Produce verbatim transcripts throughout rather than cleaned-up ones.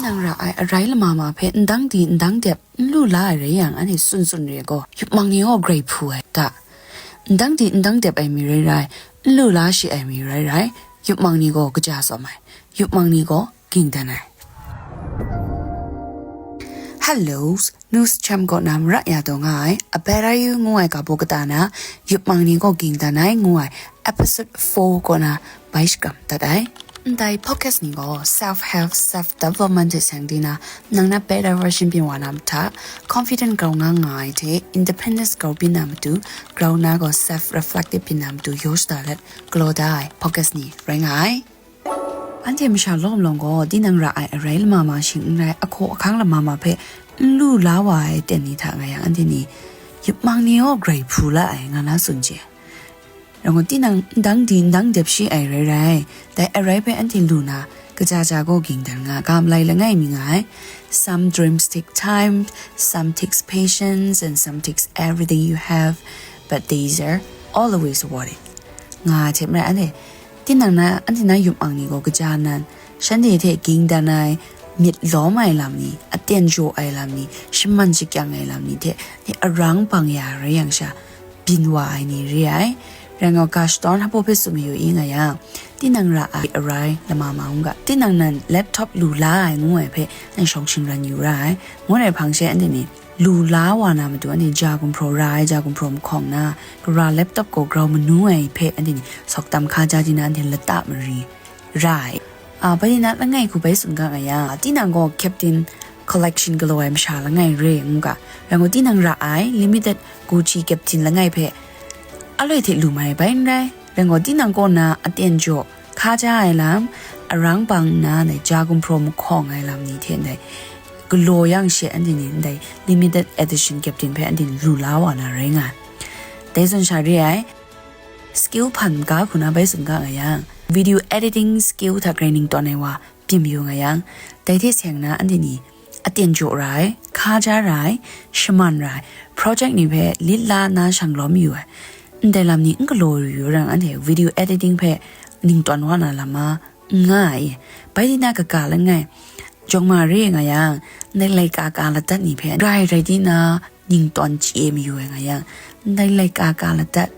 Nang ra ai arai lama ma hpe ndang di ndang dep n lu la ai rai yang, anhte tsun tsun re gaw, yupmang ni gaw grai hpu ai ta. Ndang di ndang dep ai mi rai rai, n lu la shi ai mi rai rai, yupmang ni gaw kaja tsawm ai, yupmang ni gaw ging dan ai. Hello, News Chem kaw na mara ya taw nga ai, A Better You ngu ai ga baw kata na, yupmang ni gaw ging dan ai ngu ai, episode four kaw na bai shakram dat ai. Ndai podcast ni gaw self-help, self-development hte seng di na, nang na better version byin wa na mata, confident grau nga nga ai hte, independence grau byin na matu, grau na gaw self-reflective byin na matu, yaw shada let, galaw da ai podcast ni rai nga ai. Anhte masha lawm lawng gaw, tinang ra ai arai lama ma shing n rai, ahkaw ahkang lama ma hpe n lu la wa ai ten ni hta nga yang, anhte ni yupmang ni gaw grai hpu la ai nga na tsun chye. Rai gaw, tinang ndang di ndang dep shi ai rai rai, dai arai hpe anhte lu na, kaja ja gaw ging dan nga, ga malai langai mi nga ai. Some dreams take time, some takes patience, and some takes everything you have, but these are always worth it. Nga ai hte maren anhte, tinang na, anhte na yupmang ni gaw kaja nan, shanhte hte ging dan ai, myit lawm ai lam ni, aten jaw ai lam ni, shaman shakyang ai lam ni hte, ni arang bang ya rai yang sha, byin wa ai ni re ai. Rai nga, ga shadawn hpaw hpe tsun mayu i nga yang, tinang ra ai arai lama ma n ga, tinang nan laptop lu la ai ngu ai hpe, nan shawng shingran yu ra ai, ngu ai hpang she anhte ni, lu la wa na matu anhte ja gumhpraw ra ai, ja gumhpraw mahkawng na, gara laptop gaw grau manu ai hpe anhte ni sawk tam hka ja di na anhte lata mari ra ai. A, bai na langai hku bai tsun ga nga yang, tinang gaw Captain Collection galaw ai masha langai re ngu ga, rai gaw tinang ra ai limited Gucci Captain langai hpe aloi hte lu mai bai n rai. Rai gaw tinang kaw na aten jaw, hka ja ai lam, arang bang nna, ndai ja gumhpraw mahkawng ai lam ni hte ndai galaw yang she anhte ni ndai limited edition Captain hpe anhte ni lu la wa na rai nga ai. Dai zawn sha re ai, skill hpan ga hku na bai tsun ga nga yang, video editing skill hta grai ningtawn ai wa byin mayu nga yang, dai hte seng na anhte ni aten jaw ra ai, hka ja ra ai, shaman ra ai, project ni hpe lit la nna shang lawm yu ai, ndai lam ni n galaw yu yu rang anhte video editing hpe ningtawn wa na lam ma n nga ai. Bai di na kaga langai, jawng ma re nga yang, ndai laika ka ladat ni hpe grai rai di na ningtawn chye mayu ai nga yang, ndai laika ka ladat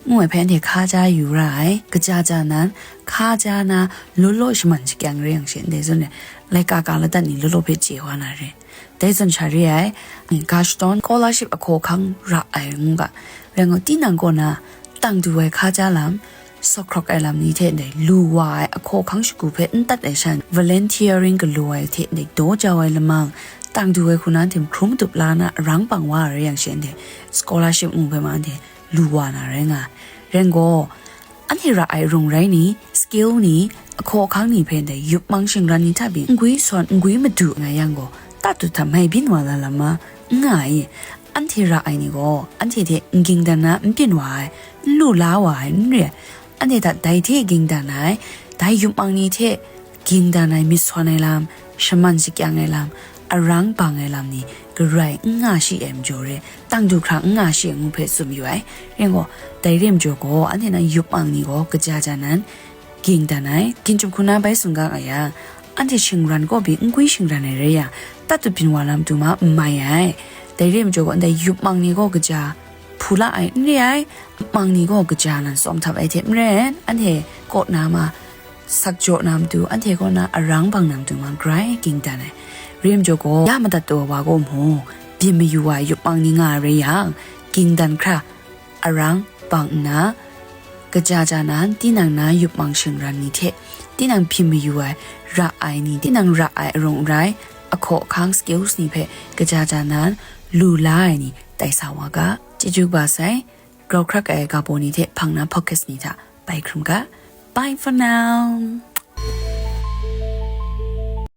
ngu ai hpe anhte hka ja yu ra ai, kaja ja nan, hka ja na, law law shaman shakyang re yang she, ndai zawn e, laika ka ladat ni law law hpe chye wa na re. Dai zawn sha re ai, ga shadawn scholarship ahkaw ahkang ra ai ngu ga, rai gaw tinang kaw na, tang du ai hka ja lam, sawhkrawk ai lam ni hte ndai lu wa ai ahkaw ahkang shagu hpe n tat ai shan, volunteering galaw ai hte ndai daw jau ai lamang, tang du ai hku na anhte hkrum tup la na arang bang wa ai rai yang she, ndai scholarship ngu hpe ma anhte lu wa na rai nga ai. Rai gaw, anhte ra ai rung rai ni, skill ni, ahkaw ahkang ni hpe ndai yup mang shingran ni hta pyi n gwi sawn, n gwi madu nga yang gaw, tatu hta mai byin wa na lam ma n nga ai. Anhte ra ai ni gaw, anhte hte n ging dan na n byin wa ai, n lu la wa ai n re ai. Anhte hta dai hte ging dan ai, dai yup mang ni hte ging dan ai myit sawn ai lam, shaman shakyang ai lam, arang bang ai lam ni garai n nga shi ai majaw re, tang du hkra n nga shi ai ngu hpe tsun yu ai. Rai gaw, dai re majaw gaw, anhte nan yup mang ni gaw kaja ja nan ging dan ai. Ginchup hku na bai tsun ga nga yang, anhte shingran kaw pyi n gwi shingran ai rai yang, tatu byin wa na matu ma n mai ai. Dai re majaw gaw, ndai yup mang ni gaw kaja hpu la ai n re ai, mang ni gaw kaja nan tsawm htap ai hte maren, anhte kaw na ma, sak jaw na matu, anhte kaw na arang bang na matu ma grai ging dan ai. Re majaw gaw, ya madat taw ai wa gaw mung, byin mayu wa ai yup mang ni nga ai rai yang, ging dan hkra, arang bang nna, kaja ja nan, tinang na yup mang shingran ni hte, tinang byin mayu ai, ra ai ni, tinang ra ai arung rai, ahkaw ahkang skills ni hpe kaja ja nan, lu la ai ni tai sa wa ga. Chyeju kaba sai, grau hkrak ai ga baw ni hte hpang na podcast ni hta bai hkrum ga. Bye for now.